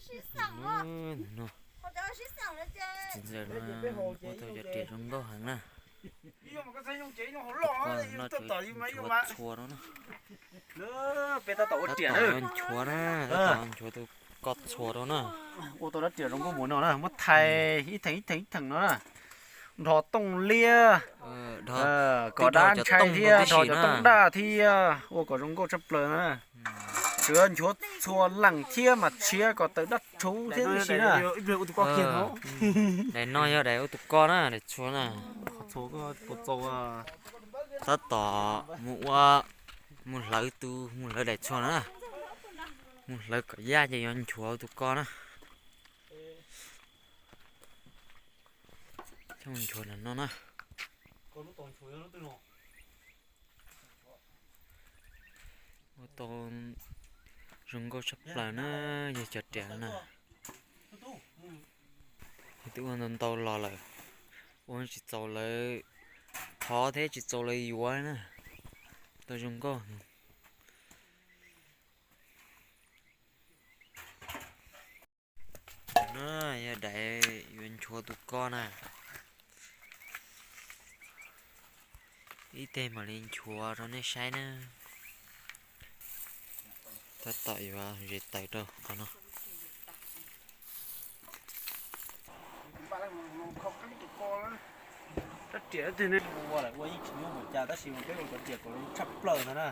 Ntawm no, txiv ntxawm no ua tau cov riam zoo nkauj heev na. Tus ko no tsuav txhua rau na. Tab tom nchuav na, tab tom nchuav tus ko txhua rau na. Ua tau dab riam zoo nkauj mus no na, muab thais ib theem ib theem ib theem no na. Nrho tooj liab, kom dab ntshai thiab nrho cov tooj daj thiab ua kom zoo nkauj tshaj plaws na. Tsuav nchuav txhua leej thiab mas tshiab kom tawm dab rhuv thiab ib si na. Daim no yog daim ua tus ko na, daim txhua na. Tab tom mus ua, mus hlawv tus, mus hlawv daim txhua na. Mus hlawv kom yaj ces yuav nchuav tus ko na. Nchuav no na. Ua tau zoo nkauj tshaj plaws na, yog cov riam na. Twb ua ntau ntau los lawm, ua tsis txaus lawv thov thiab tsis txaus lawv yuav na. Tau zoo nkauj. No yog daim yuav nchuav tus ko na. Ib teg mam li nchuav rau nej saib na. Tab tom yuav zes taws rau qhov no. Rab riam twg ne ua lawm ua yeej tsis nyuaj npaum cas tab sis mas peb ua cov riam kom zoo tshaj plaws ntag na.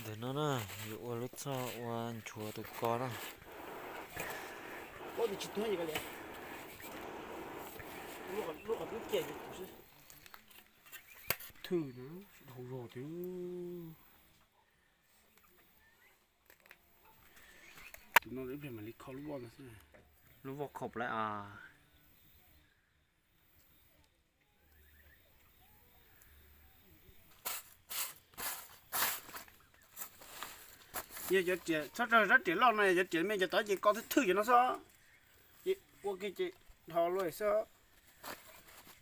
Ntawm no na, yuav ua lub txoj ua nchuav tus ko na. Thwj na, dhau zog tiag. Tus no ib pliag mam li kho lub voj no xwb. Lub voj kho lawm a. Yog cov riam txhob rau rab riam loj no, yog cov riam me cov tod ces ko thwj thwj cov no xwb. Ces ua kiag ces dhos luaj xwb.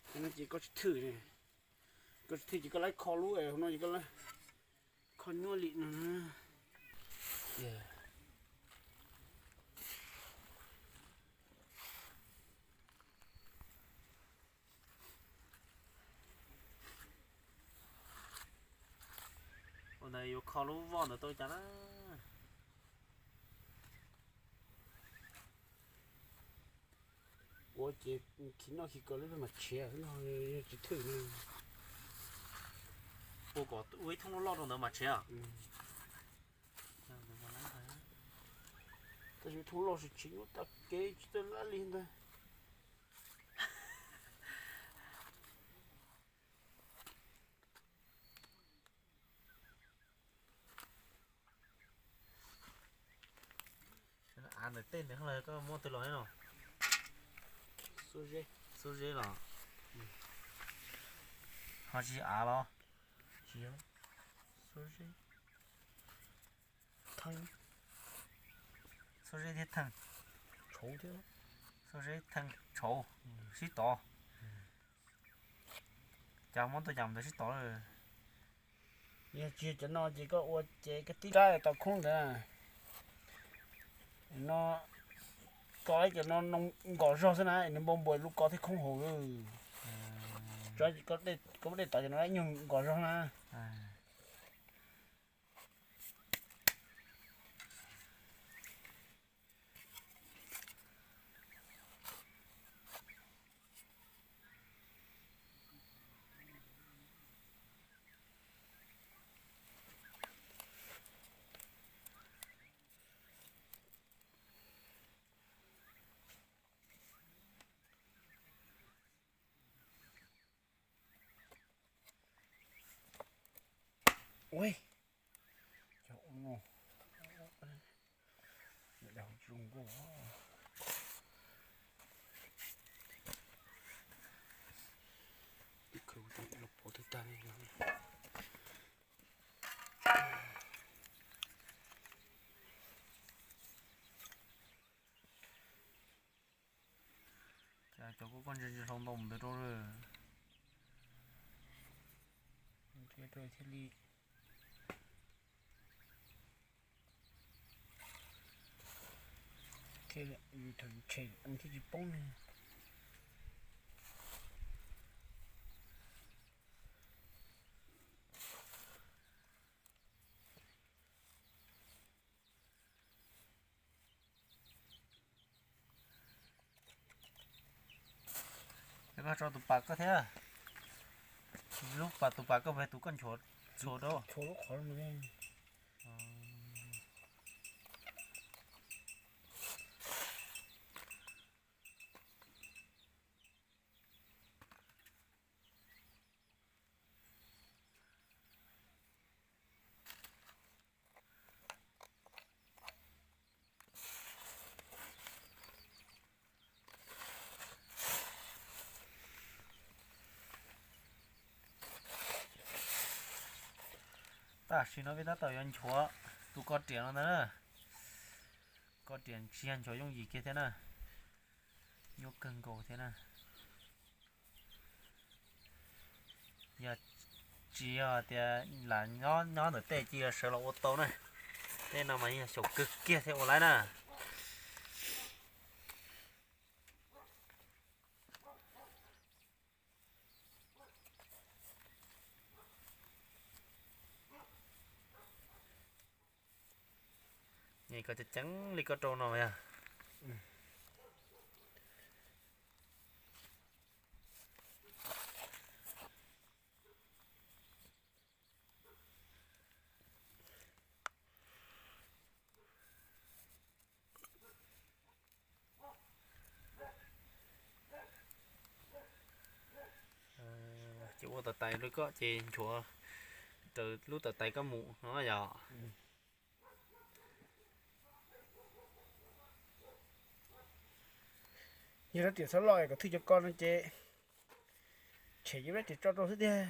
Ces ko tsis thwj, ko tsis thwj ces koj laib kho lub no ces koj laib kho nyuaj li no na. Ua ntawd yuav kho lub voj ntawd tau cas na. Ua ces khi noj khi kos lub mas tshiav no, tsis thwj no. Ua kom ua ib thooj loj loj rau ntawd mas tshiav. Tab sis thooj loj tsis nyuaj tag kev tsis txawj lab li ntag. Av ntawm tej ntawd los koj muab twg los no? Xub zeb los? Ho tsis av los? Xub zeb, theej, xub zeb thiab theej, xub zeb theej tshauv sib tov. Cas muab tuaj cas ntawd sib tov lawm. Yog tsis yog cov no ces koj ua ces koj tib rab tau khoob ntawd no, koj cov no nkos zog xwb na, nws npau npua lub ko thiab khoob hauv. Koj muab dej tov cov no nyuag nkos zog na. Ui, cov ub no, zoo nkauj. Twb khaws los pov twg tag li no. Cas cov koj koj ntsia ntsia hlau ntau mus ntawd rau lawm. Thiaj li. Thiaj, thaum yus tshem thiaj tsis poob ne. Koj tso tus pas koj thiab. Lub pas, tus pas koj, tus koj nchuav txhua rau. Tam sim no peb tab tom yuav nchuav tus ko riam no ntag na. Ko riam tsis yog nchuav yooj yim kiag thiab na. Nyuaj kawg nkaus thiab na. Yog tsis yog tias lam nyob nyob ntawm tej ces sawv los ua tau na. Tej no mas yog xyaum kawg kiag thiaj ua laib na. Nim koj ceev ceev li koj rau no yog. Ces ua tawv tais rau koj ces nchuav raws lub tawv tais koj mus no yog. Yog rab riam txhob loj kom thwj cov ko no ces tshem ib rab riam tso rau xwb tiag.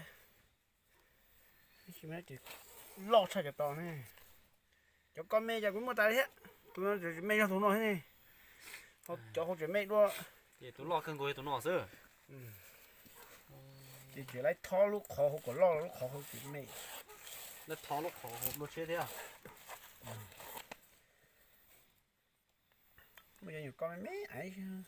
Loj tshaj cov tod ne. Cov ko me ces kuv muaj tas li thiab. Tus no tseem me yog tus no thiab ne. Cov hauv tseem me dua. Ces tus loj kawg nkaus yog tus no xwb. Ces tseem laib thob lub qhov hauv kom loj, lub qhov hauv tseem me. Laib thob lub qhov hauv dua tshiab thiab. Muaj cov nyuam ko me me aiv.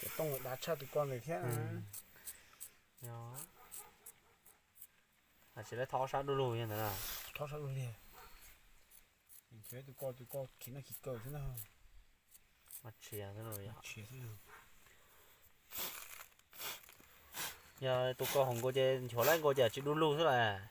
Cov tooj dav tshaj tus ko ntawd thiab. Tsis laib thob sab du lug ntawd. Thob sab du lug. Tus ko, tus ko khiav noj khiav kaw xwb na. Mas tshiav xwb. Yog tus ko hauv nkaus ces nchuav laib nkaus ces tsis du lug xwb las.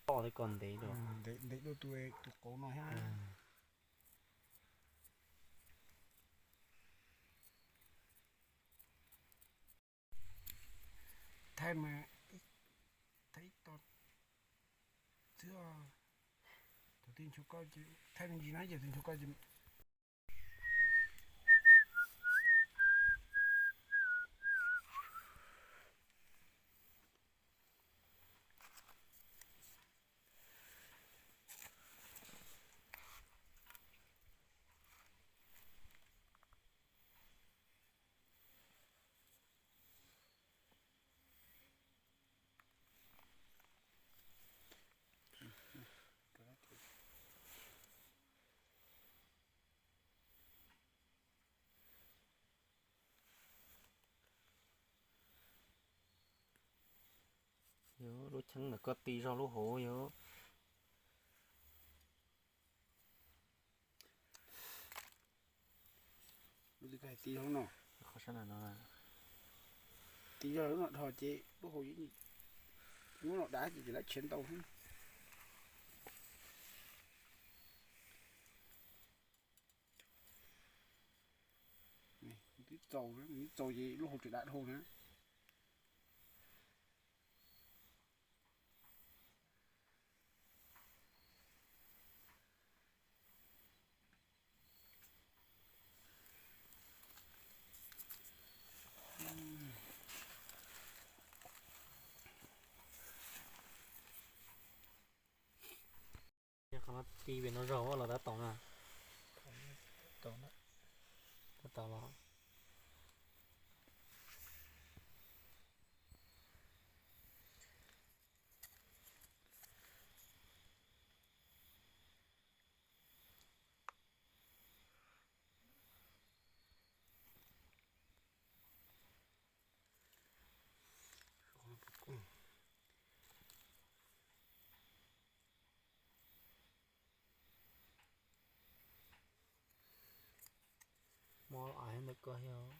Pom tej ko ntev dua. Ntev dua tus, tus qauv no thiab. Thaij mas, thaij ib tog xwb. Tus twg nchuav ko ces thaij me ntsis na, ces tus nchuav ko ces Lub cheeb ntawm koj ti zog lub hauv yog. Lub ti koj hais ti zog no. Qhov sab no no. Ti zog lub no dhos ces lub hauv, lub no dav ces tsis laib tshiav ntau xwb. Twb txaus, twb txaus ces lub hauv tseem dav dhau na. Qhov no ti pem no zog los tab tom na. Tab tom los. Mob ais ntawm koj thiab.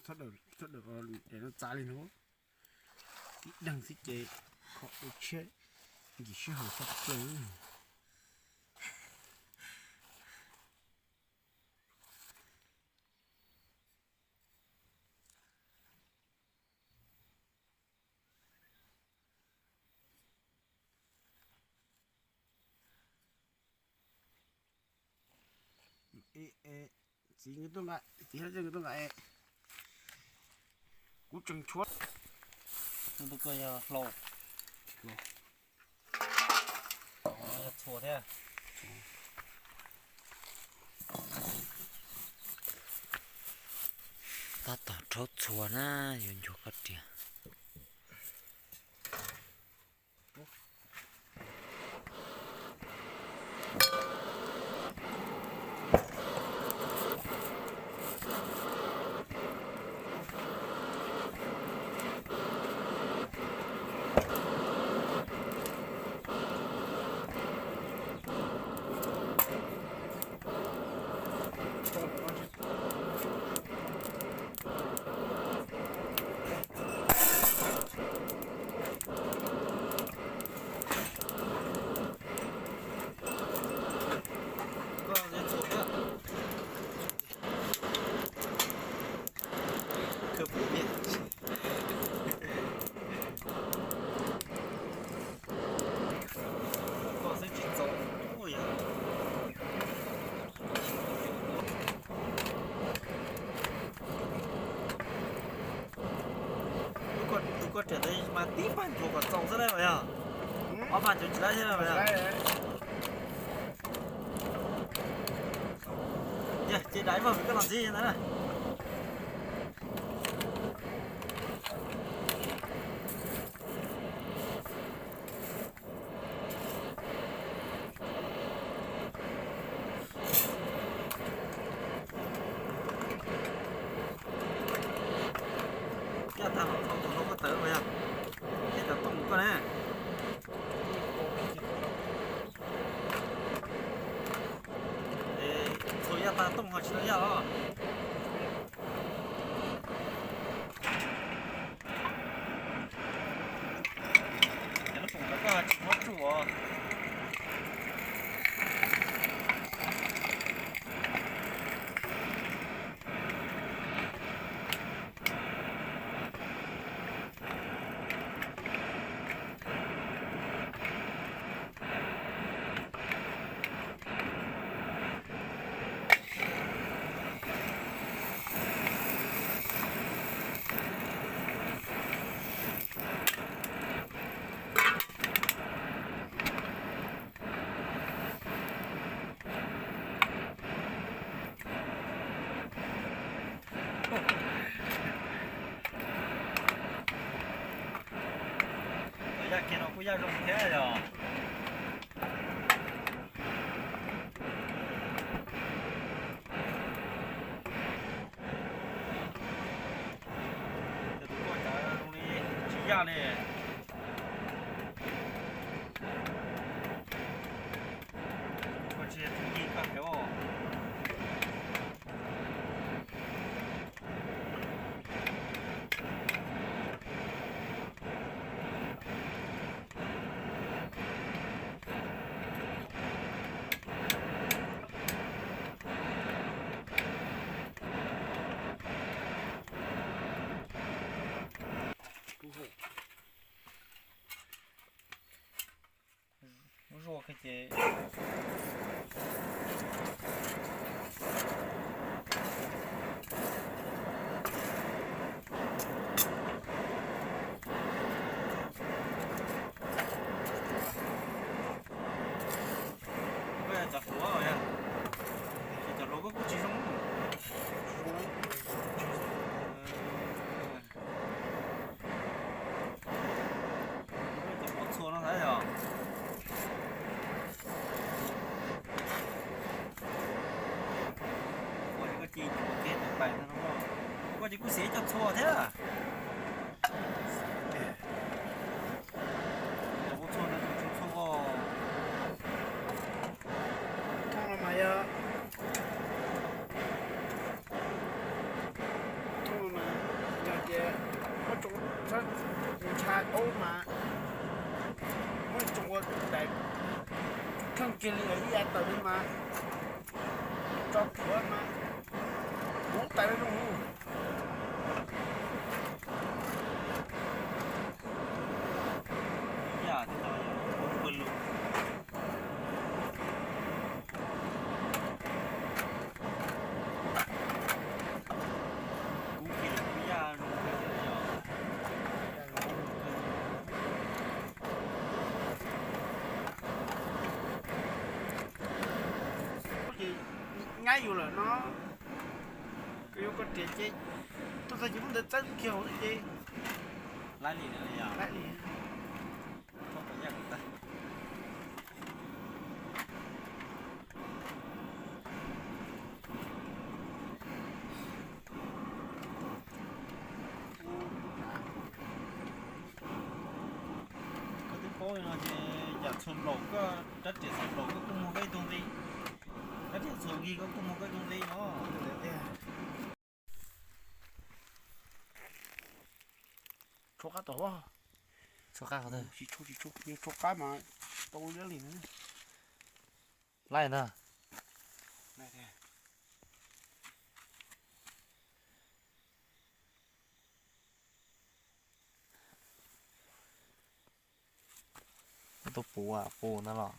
Txhob daws, txhob daws es no txav li no. Tib deeg xwb ces kho ua tshiab, nkim sij hawm tshaj plaws. Txiv nkawd tuaj nqa, txiv hlob nkawd tuaj nqa es kuv tseem tshuav. Tus koj yog hlau, yog txhua thiab. Tab tom rhaub txhua na, yuav ncuav koj riam. Tus koj riam ntawd mas tib pag ncuav kom txaus xwb lauj yog? Ob pag ncuav tsis laib thiab lauj yog? Ces daim ib vog koj los ntxiv ntawd na. Coj tag los thau tus hlau koj tawv los yog? Thiab cov tooj koj ne? Txhua yaj tag tooj ho tsis tau yaj os. Cov lub poom ntawd koj tsis muab tsuj os. Kiag no kuj yaj zoo thiab yog. Tus koj cas zoo li tsis yaj li. Koj tsis yog tus yij koj heev os. Muab zuaj kiag ces Cov hluav, cov hluav koj kuj tsis zoo. Cov hluav txhua no ntag yog. Ua li koj ci ua kiag tus pais no, koj ces kuj xiav coj txhua thiab. Cov ua txhua no tsis tshua txhua. Thooj no mas yog, thooj no mas yog tias muab tsoo, ntsha qaub mas muab tsoo ua daim kheej kiag li ib yav tawm li mas tso plhuav mas kuv tas zoo. Yaj thiab no yog pw lug. Kub kiag lawm kuj yaj zoo kawg thiab yog. Ces nyab yus lawm no, yuav koj riam ces tuaj txog ces lub ntawd txawb kiag hauv xwb ces laib li lawm yog. Laib li. Koj puas yaj kuv tag? Koj twb paub li no ces yam txhua nplaum koj rab riam txhua nplaum koj kuj muag koj ib tug nqi, rab riam txhua nkig koj kuj muag koj ib tug nqi no. Tshuab qab tau, tshuab qab tsis tshuab, tsis tshuab, yog tshuab qab mas tau liab li. Laib ntag. Tau puv puv ntag los.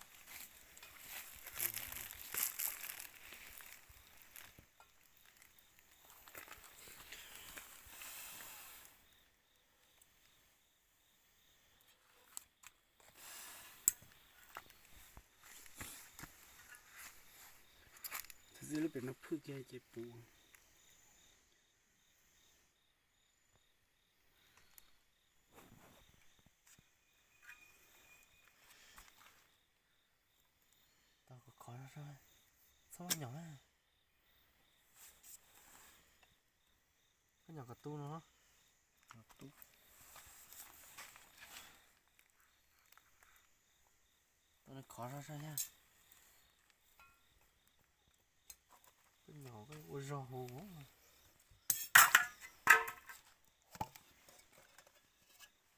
Txij lub pem no phwj kiag ces puv. Tau khov khov, txhob nyom na. Koj nyom kom tu no. Tau nws khov zog zog thiab. Koj nyom koj ua zog hu.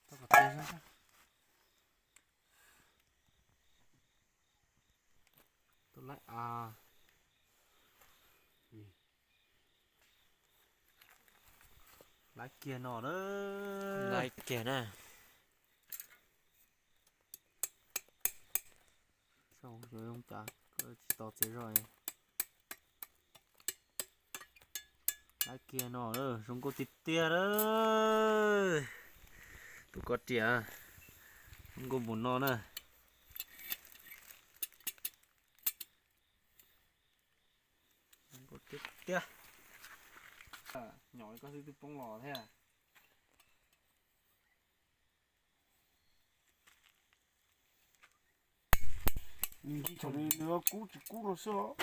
Tau kom tiag zog zog. Tau laib a. Laib kiag no na. Laib kiag na. Saib zoo cas tsis tau txiav zog. Laib kiag no, zoo nkauj tiag tiag a. Tus koj riam zoo nkauj npaum no na. Zoo nkauj tiag tiag. Nyom li koj xwb twb poob los thiab. Nws nce thaum nws kub tsis kub no xwb os.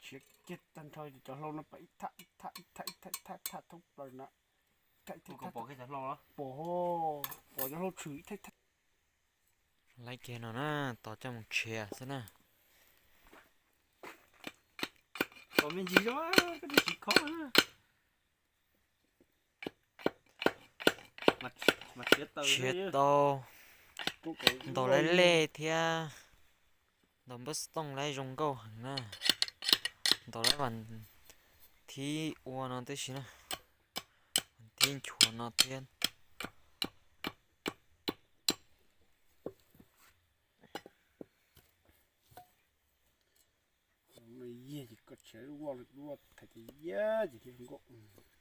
Tshiav kiag tag nrho cov hlau no pom ib thaj ib thaj ib thaj ib thaj ib thaj thoob plaws na. Pom, pom cov hlau tshwm ib thaj ib thaj. Laiv kiag no na, tos coj mus tshiav xwb na. Tos me ntsis zog, koj tsis khob na. Tshiav tau ntaus laib lej thiab ntaus npawb xov tooj laib zoo nkauj heev na. Ntaus laib vas thib ua no tib si na, vas thib nchuav no thiab. Yog ces koj tshiav lub vaj lub vaj thaiv ces yog ces thiaj zoo nkauj.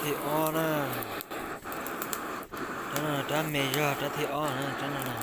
Thib ob na, rab me zog rab thib ob na, rab no na.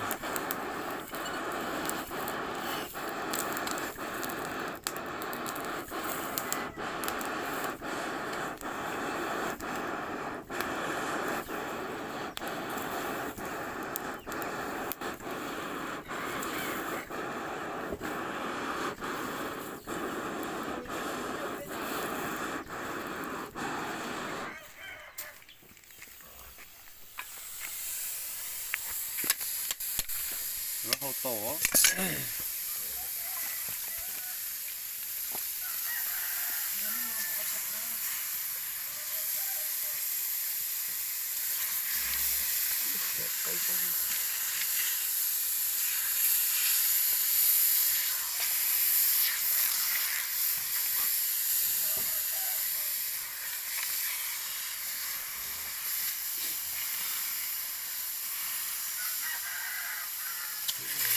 Hau tau.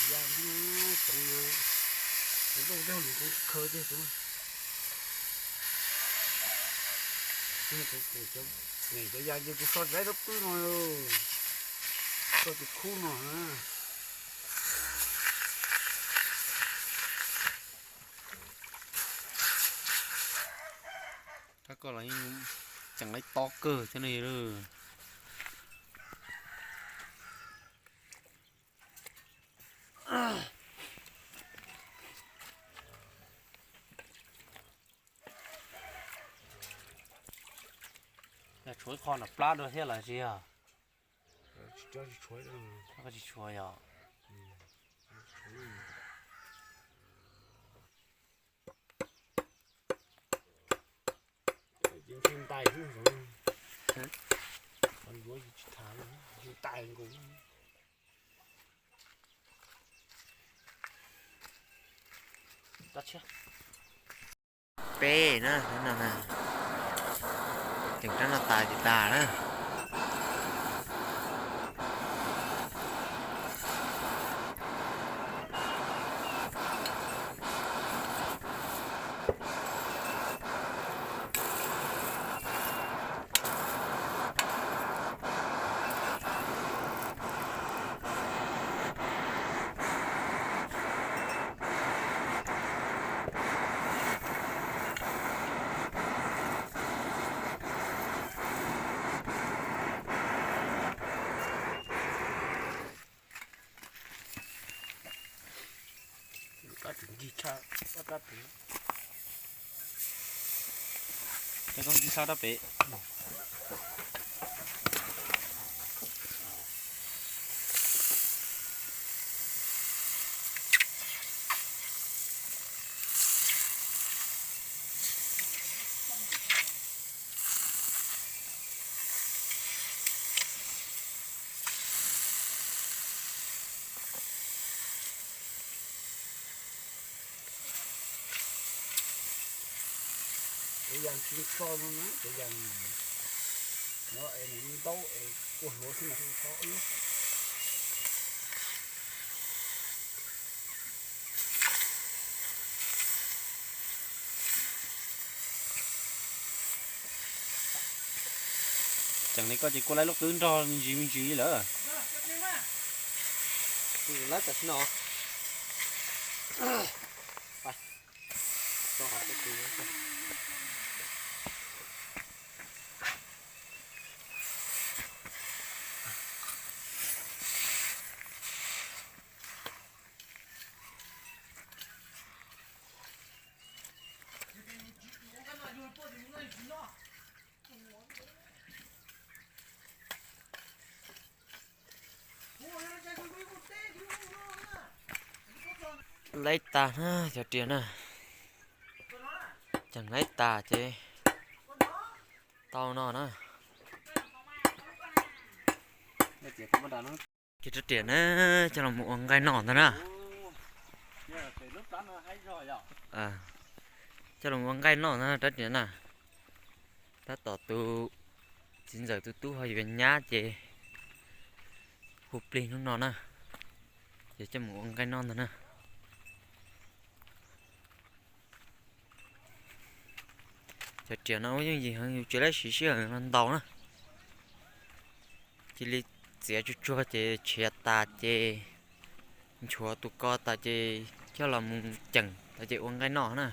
Yaj, tsoov, lub dej lug khaws tiag tsoov. Kuv, kuv, kuv, kuv, cov yaj ces kuv so tsis laib rab qwb no, so tus khub no. Rab koj los yeej tseem laib tob kawg thiab ne. Tshuav ib qho nram plab dua thiab los tsis yog? Koj tsis tshuav yog? Ntshe ntais xwb, qhov yuav tsis tham, ntshe ntais nkaus. Peb na, no na, tseem rab no tas ces tas na. Koj ncig sab rab pem. Cov yas tsis txho no na, cov yas no es nws ntau es kua hluav xwb mas txhob ib. Tseem li koj ces kua laib lub qwb nrog me ntsis me ntsis li lawm. Laib tam sim no. Laib tag na cov riam na. Tseem laib tas ces tau no na. Ces rab riam na, coj los mus ua nqaij noj ntag na. Coj los mus ua nqaij noj ntag rab riam na. Tab tom tus txiv ntxawm tus tub ho yuav nyab ces hu plig hnub no na, ces coj mus ua nqaij noj ntag na. Cov riam no yooj yim heev, yus tsis laib siv sij hawm los ntaus na. Cia li txiav tsuag tsuag ces tshiav tas ces nchuav tus ko tas ces coj los mus ceem tas ces ua nqaij noj na.